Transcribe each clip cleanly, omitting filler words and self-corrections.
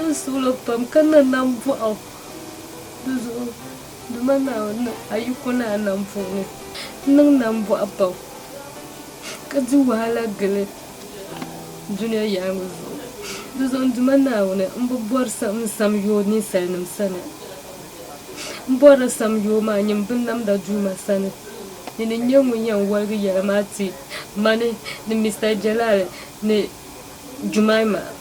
N suhil o pam ka niŋ nambɔɣu. Di zuɣu Duuma Naawuni a yiko ni a nam puuni, n niŋ nambɔɣu pam ka di wahala gili dunia yaaŋa zuɣu. Di zuɣu n Duuma Naawuni, m bi bɔri n samyoo ninsalinim sani. M bɔrila samyoo maa nyini binnamda Duuma sani. Nyini n-nyɛ ŋun yɛn woligi yɛla maa ti mani ni Mister Jalal ni Jumaima.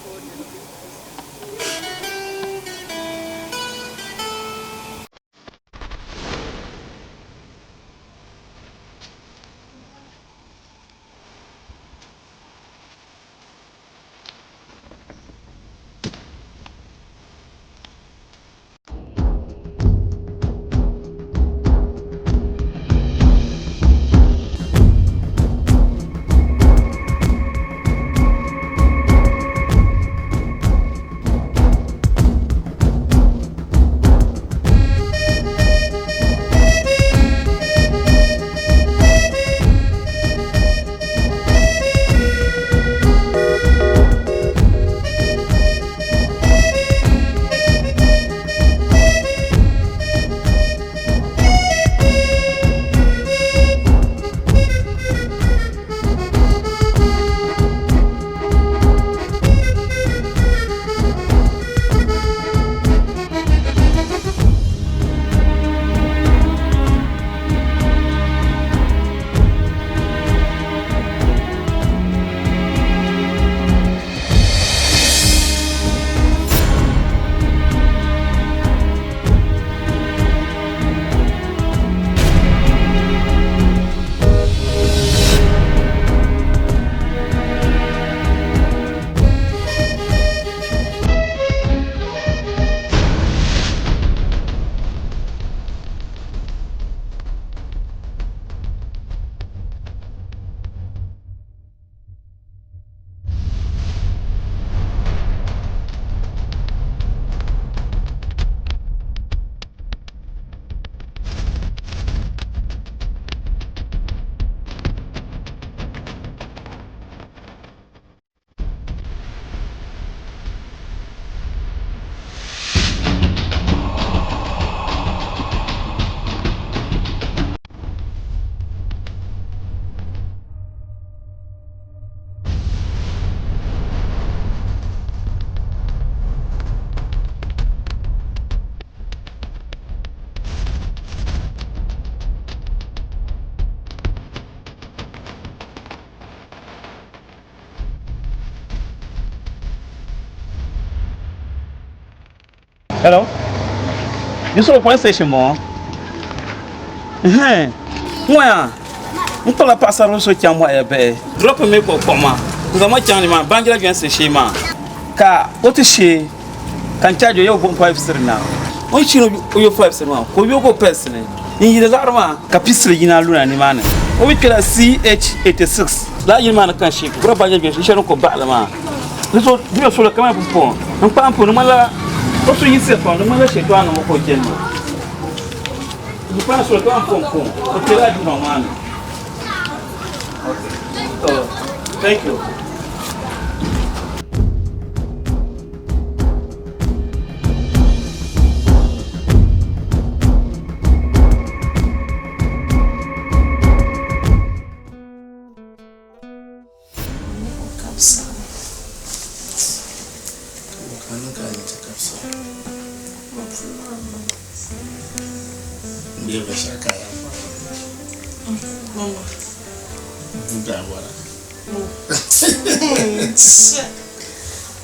Hello? Yusuf police station bɔŋɔ. Ɛhɛn. Ŋɔya. N kpala paɣasarili so chaŋ mɔɣaya bihi. Drop mi ka o kpuɣi ma. N zaŋ ma chaŋ ni maa baanjira jɔnsi shee maa. Ka o ti shee ka n charge o yɛ o 5 siri na. O ni shee o yɛ 5 siri maa ka o yooi o purse ni n yili laɣiri maa ka pisili yina luna nimaani. O mi kpela CH86 lala yili maa ni ka n shee gura baanjira jɔnsi shɛli din ko baɣili maa. Di so di be soli kamani pumpɔŋɔ n kpahi m puuni ŋmanila o so yiɣisiya pam di ŋmanila shɛtɔɣa ni ka o chani maa n kpahi soli kamani pumpɔŋɔ o kpɛla dunɔŋ maa ni okay thank you.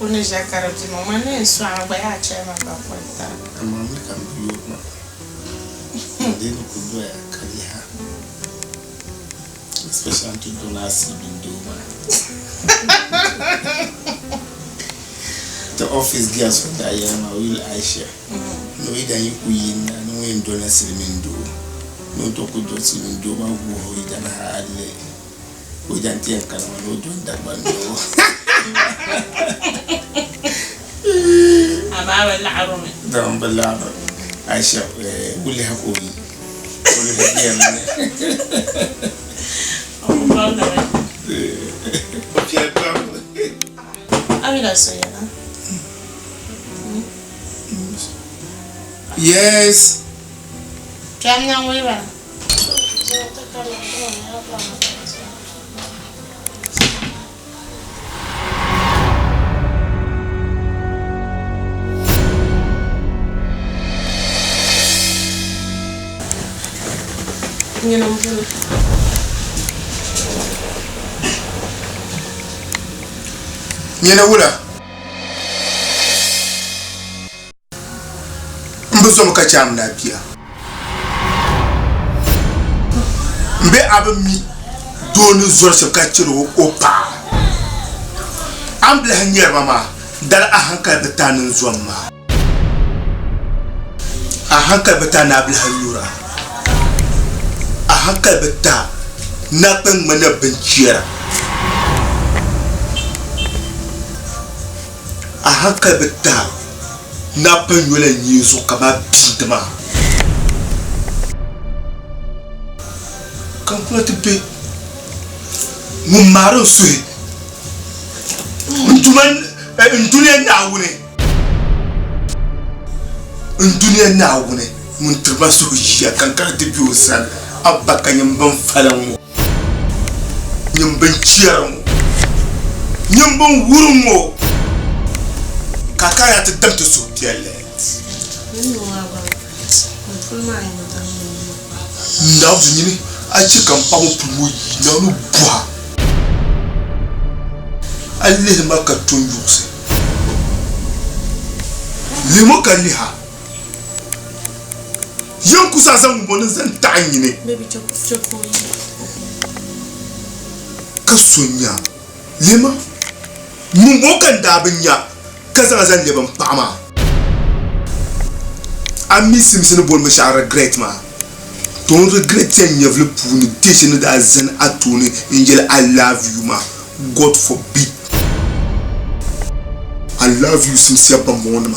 O ni ʒe ka di di ma, o ni yɛn sɔŋ a gba yaa chɛ ma ka kuli tari. Amaa mi ka m bi yooi maa, n dii ni kuli doya ka liha. Especially ti dɔna asiibin doo maa. Ti office girl so daa yɛli ma o yuli Aisha ni o yidana yi ku yinna ni ŋun yɛn dɔna silimiin doo ni o tooi ku dɔ silimiin doo maa guhi o yidana hali ka o yidana ti yɛn kana maa ni o dɔni Dagbaŋ doo. Amaa bɛ laɣirimi. Dama bɛ laɣiri Aisha wuliha ka o yi. Yes. Kpɛm na ŋuni bala? Nyini m-bɔŋɔ. Nyini wula? M bi zomi ka chɛ a mini a bia. M be a bi mi doo ni zɔri shɛm ka chɛri o paɣa. A ni bi lahi nyari ba maa dali a hankali bi taai ni n zom maa. A hankali bi taai ni a bi lahi nyura. A hankali bi taai ni a kpɛ ŋmanila binchɛra. A hankali bi taai ni a pa nyola nyee zuɣu kamani bia maa. Ka n kuli ti be ŋun maari n suhi n dunia Naawuni n dunia Naawuni ŋun tiri ma suhuyiya ka n kana ti be o sani Abba ka nyini bin faliŋ ŋɔ. Nyini bin chɛri ŋɔ, nyini bin wurim ŋɔ, ka a kana ti dam ti suhupiɛlli. Naawuni nyini a chɛ ka m paɣa ŋɔ puli ŋɔ yi Naawuni buɣa, a lihi ma ka to n-yuɣisi, lihimi o ka lihi a. Yɛn ku sa zaŋ ŋun ni zaŋ taɣi nyini ka so nya lema ŋun bɔŋɔ ka n daa bi nya ka zaŋ zaŋ lɛbi n paɣa maa. A mi simsi ni boli binshɛɣu regret maa to n regret ya nyɛvili puuni dee shɛli ni daa zani a tooni n yɛli I love you maa God forbid I love you simsiya bambɔŋɔnima.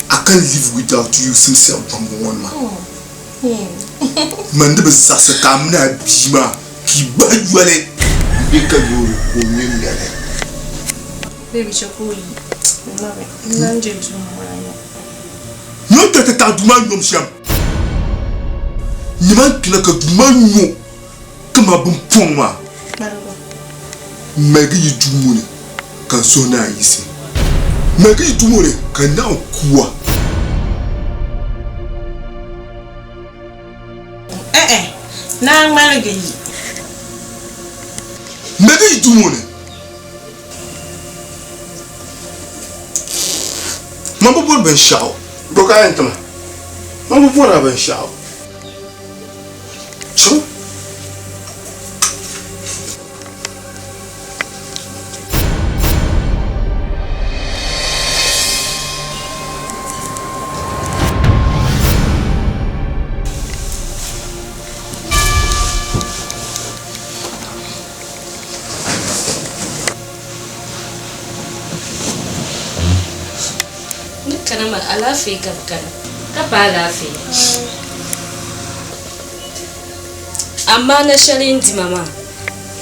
I can't live without you simsiya bambɔŋɔnima. Man di bi zaɣisi ka a mini a bia maa ka yi bahi yoli. Bɛ ka loori ka o nyɛ nɛli. Baby chɛ ka o yi. N love it. N lan je duu maa ni. Ni o ti taɣi duu maa nyom shɛm. Nyama n kpina ka duu maa nyo kaman bimpɔŋ maa. Ŋmaligi yi duu ŋɔ ni ka n suhu naan yiɣisi. Ŋmaligi yi duu ŋɔ ni ka n naan kuua. Ɛɛ, naa ŋmaligi yi. Ŋmaligi yi duu ŋɔ ni. Man bi bɔri binshɛɣu. Bɔ ka a yɛn ti ma? Man bi bɔri a binshɛɣu. Chaŋ. Ni kana maa alaafee ka bi kana ka pa alaafee amaa na shɛli n dima maa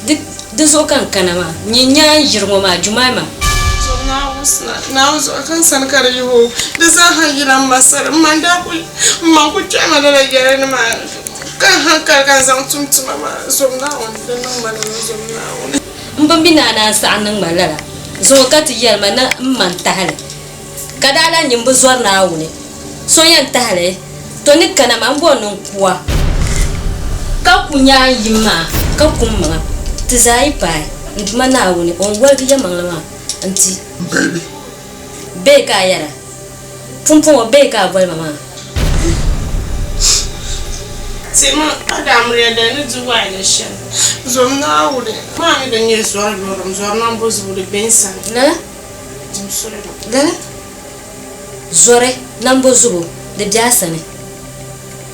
di zuɣu ka n kana maa nyɛ nyaa n yiri ŋɔ maa Jumaima. Naawuni zuɣu ka n sani ka di yihi o di zaaha yila m ma sani m ma daa kuli m ma ku kpɛhi ma lala yɛli ni maa ka n hankali ka n zaŋ tum tuma maa zom Naawuni di niŋ ma lala zom Naawuni. M bi mi ni a naan saɣi niŋ ma lala zuŋɔ ka ti yɛli ma ni m ma n-tahi li, ka daa lahi nyɛ m bi zɔri Naawuni so yɛn tahi li, to ni kana maa m bɔri ni n ku a, ka ku nya a yim maa ka ku m maŋa. Ti zaa yi paai n Duuma Naawuni, o ni woligi yɛlimaŋli maa n-ti. Baby. Bee ka a yɛra, Pumpɔŋɔ bee ka a boli ma maa? Ti ma a daamriya dali ni di waɣila shɛli. Zom Naawuni maa mi din nyɛ zɔri yɔrim, zɔri nambo zubu di be n sani. Lala? Dim soli na. Lala? Zɔri nambo zubu di be a sani.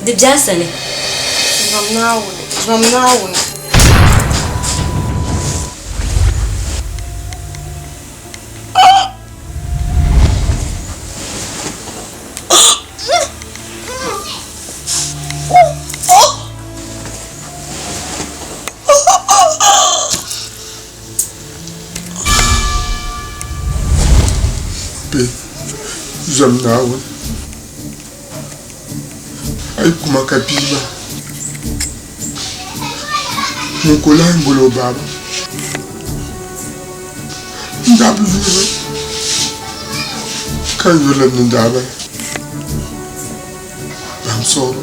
Di be a sani. Zom Naawuni, zom Naawuni. Zom Naawuni. A yi kuma ka bia maa ŋun ka o lahi boli o baaba. N daa bi yuri ka n yurilim ni daa bala. I'm sorry.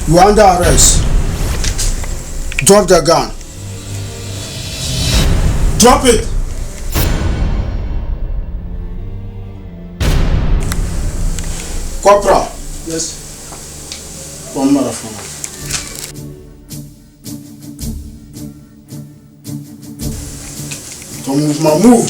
You are under arrest. Drop the gun. Drop it. Corporal. Yes. One marathon. Don't move my move.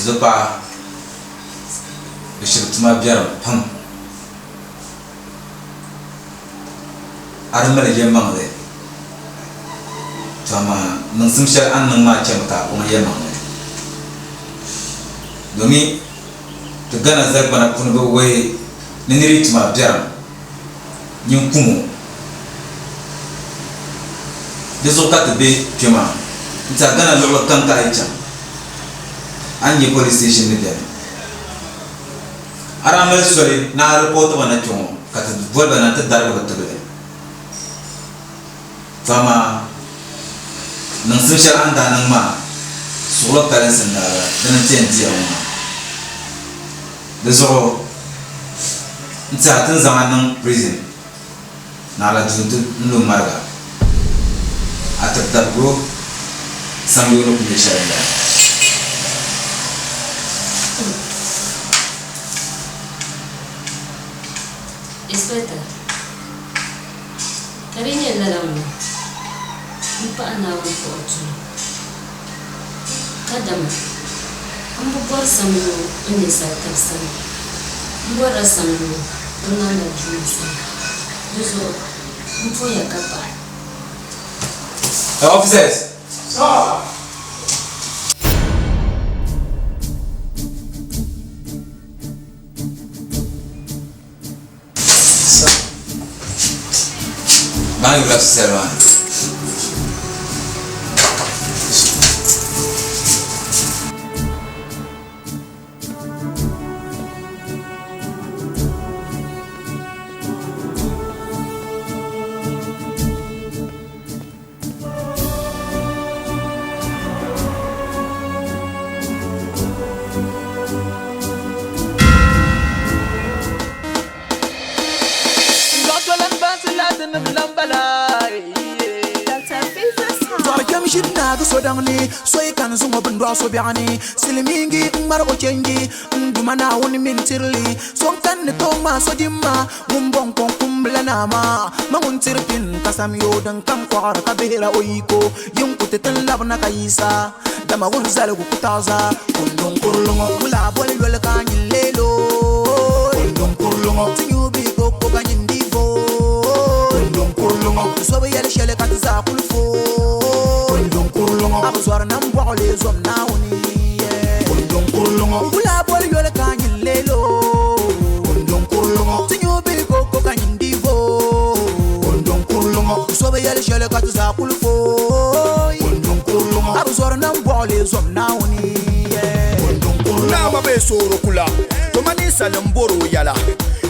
Tizopaɣa bɛ shiri tuma biɛrim pam. A di mali yɛlimaŋli, tɔ amaa niŋsim shɛli a ni niŋ maa chɛmi ka a kɔŋ yɛlimaŋli. Domin ti Ghana zaligbana puuni bi wuhi ni nir yi tuma biɛrim nyin kum o. Di zuɣu ka ti be kpe maa n-tiɛha Ghana luɣili kam ka a yi chaŋ a ni nya police station ni beni. A daa mali soli ni a ripɔti ba na kpe ŋɔ ka ti boli ba na nti darigi bɛ tibili. To amaa niŋsim shɛli a ni daa niŋ maa suɣilo kalinsi n-daa bala, dini nti yɛn di a ŋɔ maa. Di zuɣu n tɛha ti ni zaŋ a niŋ prison naɣila duu nti lo mariga a tibidarigibo samyoo ni ku nyɛ shɛli m-bala. Inspector, ka di nyɛ lala ŋɔ m paɣi Naawuni kpuɣi tuhi kadama m bi bɔri samyoo n ninsal tab sani, m bɔrila samyoo din niŋdi Duuma sani. Di zuɣu m puhiya ka paɣi. Hey, officers! Sir! Maa yula sisɛli maa. Dɔɣi kpɛm ʒiri naagi so daŋ ni so yi kani zuŋɔ bini dɔɣi so biɛɣu ni silimiingi n ŋmari o chenji n duma Naawuni mini tirili so n kani ni tooi ŋmaa so dimma ŋun bɔŋ kɔŋ kumbila naa maa ma ŋun tiri pini ka samyoo din kam kɔɣiri ka bihira o yiko yin ku ti tin labina ka yiisa dama ŋun zaligu ku taɣi zaa kundun kurili ŋɔ wula boli yoli ka nyin leelo kundun kurili ŋɔ ti nyu bi ko ko ka nyin di vooi kundun kurili ŋɔ so bi yɛli shɛli ka ti zaa kuli fooi kundun kurili ŋɔ a bi zɔri nam bɔɣili zom Naawuni kundun kurili ŋɔ wula boli yoli ka nyin leelo kundun kurili ŋɔ ti nyu bi ko ko ka nyin di vooi kundun kurili ŋɔ so bi yɛli shɛli ka ti zaa kuli fooi kundun kurili ŋɔ a bi zɔri nam bɔɣili zom Naawuni kundun kurili ŋɔ Naama be sooro kula to ma ninsal n bori o yɛla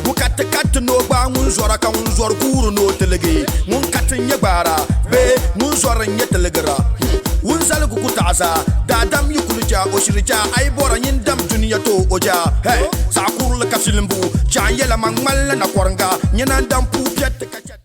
ŋun ka ti ka ti ni o gbaai ŋun zɔra ka ŋun zɔri guuri ni o tiligi ŋun ka ti n-nyɛ gbaara bee ŋun zɔri n-nyɛ tiligira ŋun zaligu ku taɣi zaa daadam yi kuli ja o shiri ja a yi bɔra nyin dam dunia to o ja hey zaɣ kurili ka filimbu ja n yɛla ma ŋmanila nakɔriŋga nyina n dam puu piɛtti ka chɛ